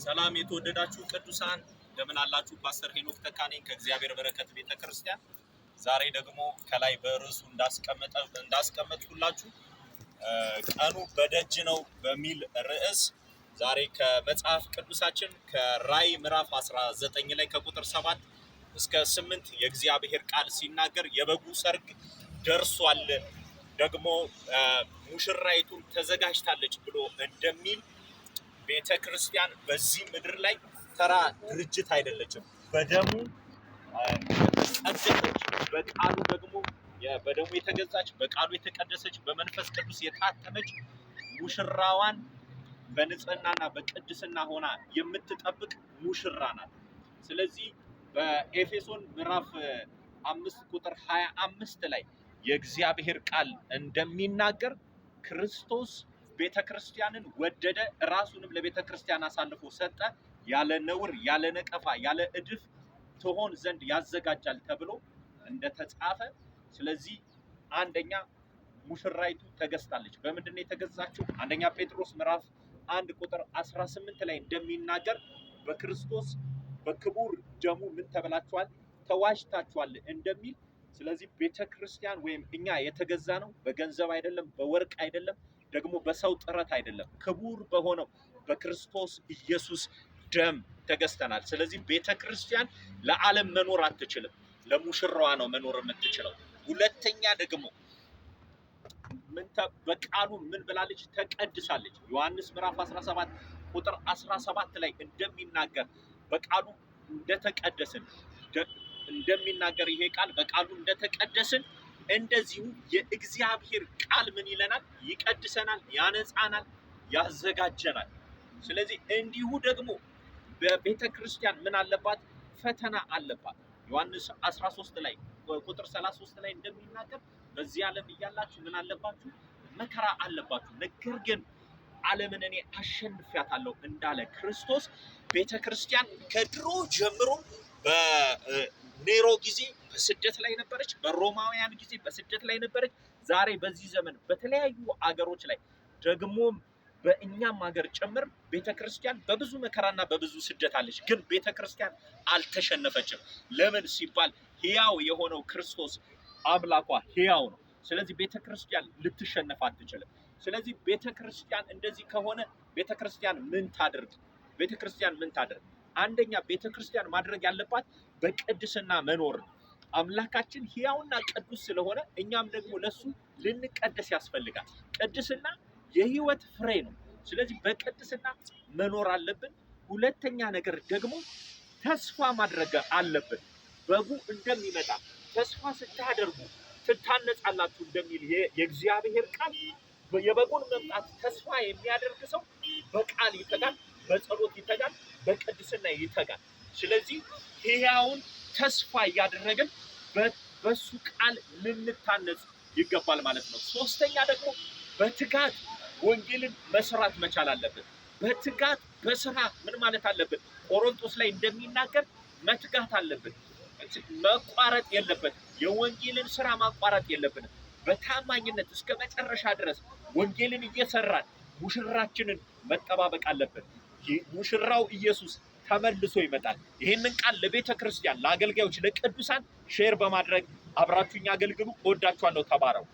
ሰላም የተወደዳችሁ ቅዱሳን እንደምን አላችሁ? ፓስተር ሄኖክ ተካ ነኝ ከእግዚአብሔር በረከት ቤተ ክርስቲያን። ዛሬ ደግሞ ከላይ በርዕሱ እንዳስቀመጥኩላችሁ ቀኑ በደጅ ነው በሚል ርዕስ ዛሬ ከመጽሐፍ ቅዱሳችን ከራእይ ምዕራፍ 19 ላይ ከቁጥር 7 እስከ 8 የእግዚአብሔር ቃል ሲናገር የበጉ ሰርግ ደርሷል፣ ደግሞ ሙሽራይቱን ተዘጋጅታለች ብሎ እንደሚል ቤተ ክርስቲያን በዚህ ምድር ላይ ተራ ድርጅት አይደለችም። በደሙ የተቀደሰች፣ በቃሉ ደግሞ በደሙ የተገዛች፣ በቃሉ የተቀደሰች፣ በመንፈስ ቅዱስ የታተመች፣ ሙሽራዋን በንጽህናና በቅድስና ሆና የምትጠብቅ ሙሽራ ናት። ስለዚህ በኤፌሶን ምዕራፍ 5 ቁጥር 25 ላይ የእግዚአብሔር ቃል እንደሚናገር ክርስቶስ ቤተ ክርስቲያንን ወደደ፣ ራሱንም ለቤተ ክርስቲያን አሳልፎ ሰጠ፣ ያለ ነውር፣ ያለ ነቀፋ፣ ያለ እድፍ ትሆን ዘንድ ያዘጋጃል ተብሎ እንደተጻፈ። ስለዚህ አንደኛ ሙሽራይቱ ተገዝታለች። በምንድን ነው የተገዛችው? አንደኛ ጴጥሮስ ምዕራፍ 1 ቁጥር 18 ላይ እንደሚናገር በክርስቶስ በክቡር ደሙ ምን ተብላችኋል? ተዋጅታችኋል እንደሚል። ስለዚህ ቤተ ክርስቲያን ወይም እኛ የተገዛ ነው በገንዘብ አይደለም፣ በወርቅ አይደለም፣ ደግሞ በሰው ጥረት አይደለም፣ ክቡር በሆነው በክርስቶስ ኢየሱስ ደም ተገዝተናል። ስለዚህ ቤተ ክርስቲያን ለዓለም መኖር አትችልም፣ ለሙሽራዋ ነው መኖር የምትችለው። ሁለተኛ ደግሞ በቃሉ ምን ብላለች? ተቀድሳለች። ዮሐንስ ምዕራፍ 17 ቁጥር 17 ላይ እንደሚናገር በቃሉ እንደተቀደስን እንደሚናገር ይሄ ቃል በቃሉ እንደተቀደስን እንደዚሁ የእግዚአብሔር ቃል ምን ይለናል? ይቀድሰናል፣ ያነጻናል፣ ያዘጋጀናል። ስለዚህ እንዲሁ ደግሞ በቤተ ክርስቲያን ምን አለባት? ፈተና አለባት። ዮሐንስ 13 ላይ ቁጥር 33 ላይ እንደሚናገር በዚህ ዓለም እያላችሁ ምን አለባችሁ? መከራ አለባችሁ። ነገር ግን ዓለምን እኔ አሸንፊያታለሁ እንዳለ ክርስቶስ ቤተ ክርስቲያን ከድሮ ጀምሮ በኔሮ ጊዜ በስደት ላይ ነበረች። በሮማውያን ጊዜ በስደት ላይ ነበረች። ዛሬ በዚህ ዘመን በተለያዩ አገሮች ላይ ደግሞም በእኛም ሀገር ጭምር ቤተ ክርስቲያን በብዙ መከራና በብዙ ስደት አለች። ግን ቤተ ክርስቲያን አልተሸነፈችም። ለምን ሲባል ሕያው የሆነው ክርስቶስ አምላኳ ሕያው ነው። ስለዚህ ቤተ ክርስቲያን ልትሸነፍ አትችልም። ስለዚህ ቤተ ክርስቲያን እንደዚህ ከሆነ ቤተ ክርስቲያን ምን ታድርግ? ቤተ ክርስቲያን ምን ታድርግ? አንደኛ ቤተ ክርስቲያን ማድረግ ያለባት በቅድስና መኖር ነው። አምላካችን ሕያውና ቅዱስ ስለሆነ እኛም ደግሞ ለሱ ልንቀደስ ያስፈልጋል። ቅድስና የህይወት ፍሬ ነው። ስለዚህ በቅድስና መኖር አለብን። ሁለተኛ ነገር ደግሞ ተስፋ ማድረግ አለብን። በጉ እንደሚመጣ ተስፋ ስታደርጉ ትታነጻላችሁ እንደሚል የእግዚአብሔር ቃል የበጉን መምጣት ተስፋ የሚያደርግ ሰው በቃል ይተጋል፣ በጸሎት ይተጋል፣ በቅድስና ይተጋል። ስለዚህ ሕያውን ተስፋ እያደረግን በሱ ቃል ልንታነጽ ይገባል ማለት ነው። ሶስተኛ ደግሞ በትጋት ወንጌልን መስራት መቻል አለብን። በትጋት በስራ ምን ማለት አለብን? ቆሮንቶስ ላይ እንደሚናገር መትጋት አለብን። መቋረጥ የለበትም። የወንጌልን ስራ ማቋረጥ የለብንም። በታማኝነት እስከ መጨረሻ ድረስ ወንጌልን እየሰራን ሙሽራችንን መጠባበቅ አለብን። ሙሽራው ኢየሱስ ተመልሶ ይመጣል። ይህንን ቃል ለቤተ ክርስቲያን፣ ለአገልጋዮች፣ ለቅዱሳን share በማድረግ አብራችሁኝ አገልግሉ። እወዳችኋለሁ። ተባረኩ።